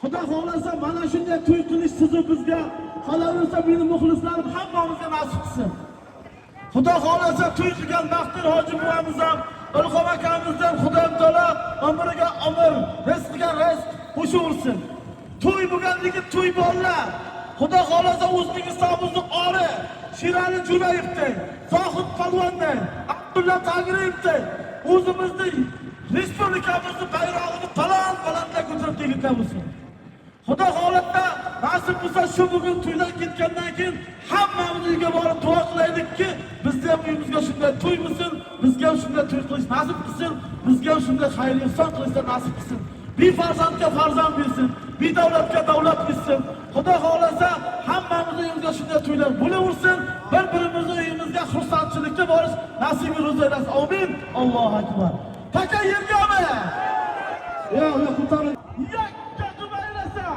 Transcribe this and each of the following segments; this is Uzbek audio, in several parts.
Xudo xohlasa mana shunday to'y qilish sizu bizga, qolaversa meni muxlislarim hammamizga nasib qilsin. Xudo xohlasa to'y qilgan Baxtiyor hoji buvamiz ham, Ilhom akamizdan Xudo taolo umriga umr, rizqiga rizq qo'shaversin. To'y bo'lganligi to'y bolalar. Xudo xohlasa O'zbekistonimizni ori Sherali Jo'rayevday, Zohid Polvonday, Abdulla Tagriyevday o'zimizni respublikamizni bayrog'ini baland balandlar ko'tarib yigitlar bo'lsin. Xudo xohlasa nasib bo'lsa shu bugun to'ydan ketgandan keyin hammamiz uyga borib duo qilaylikki, bizni ham uyimizga shunday to'y bo'lsin, bizga ham shunday to'y qilish nasib qilsin, bizga ham shunday xayr ihson qilishda nasib qilsin. Befarzandga farzand bersin, bedavlatga davlat bersin. Xudo xohlasa hammamiz uyimizga shunday to'ylar bo'laversin, bir-birimizni uyimizga xursandchilikka borish nasibi ro'za aylasin. Amin. Allohu akbar. Taka yergami? Yo'q, yo'q, ko'taring. Yakka qilmaylasa,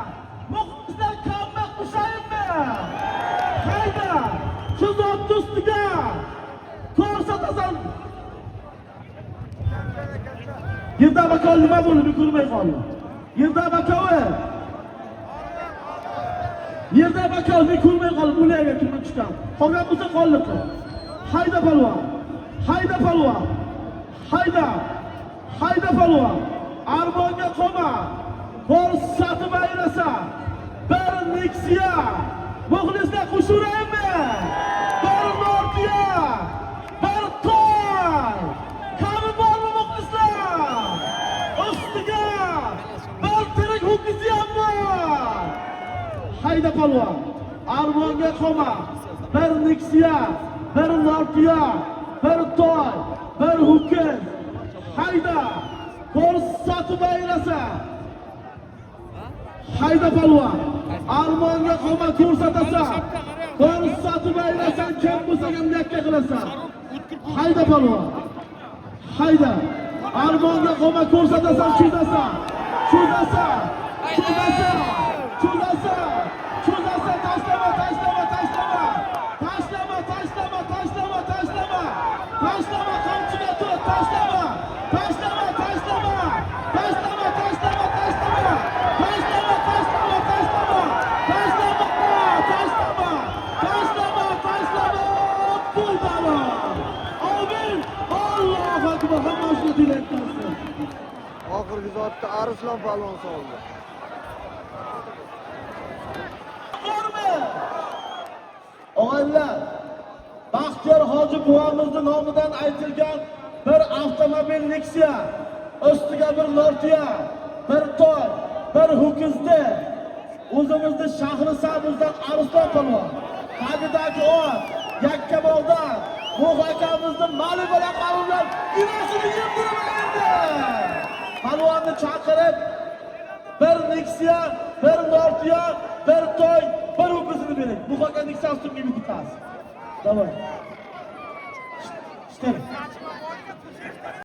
muxlislar kamma qo'shaymi? Hayda! Shu zotni ustiga ko'rsatasan. Yerda bakol nima bo'ldi? Ko'rmay qoldi. Yerda bakovi. Yerda bakol men ko'rmay qoldim, ularga kirib tushgan. Qolgan bo'lsa qolliqi. Hayda polvon. Hayda polvon. Hayda. Hayda polvon. Armonga qolma. Ko'rsatib aylasa. Bir Nexia. Muxlislar qo'shuraymi? Bir Nokia. Bir Toy. Kami bormi muxlislar? Ustiga bir tirik ho'kizi ham bor. Hayda polvon. Armonga qolma. Bir Nexia, bir Nokia, bir Toy, bir ho'kiz. Hayda. Ko'rsatib aylasa. Hayda polvon. Armonga qolma ko'rsatasan. Ko'rsatib aylasan, kim bo'lsa ham yakka qilasan. Hayda polvon. Hayda. Armonga qolma ko'rsatasan, cho'zasan. Cho'zasan. Cho'zasan. Cho'zasan. Cho'zasan, tashlama, tashlama, tashlama. Tashlama, tashlama, tashlama, tashlama. Tashlama, qamchiga tut, tashlama. Tashlama, tashlama. Tashlama, tashlama, tashlama. Tashlama, tashlama, tashlama. Tashlama, tashlama. Tashlama, tashlama. Bo'ldi. Amin. Allohu akbar. Hammasi tilak qilsin. Oxirgi zotda Arslon polvon soldi. Bormi? Og'aylar, Baxtiyor hoji buvamizni nomidan aytilgan bir avtomobil Nexia, ustiga bir Nokia, bir Toy, bir ho'kizni o'zimizni shahri Sabzdan Arslon polvon, tagidagi ot, Yakkabog'dan Mo'x akamizni mali bilan qabullar ginasini yemdirib endi. Polvonni chaqirib bir Nexia, bir Nokia, bir Toy, bir ho'kizini bering. Bu aka Nexia ustimga bittasi. Давай.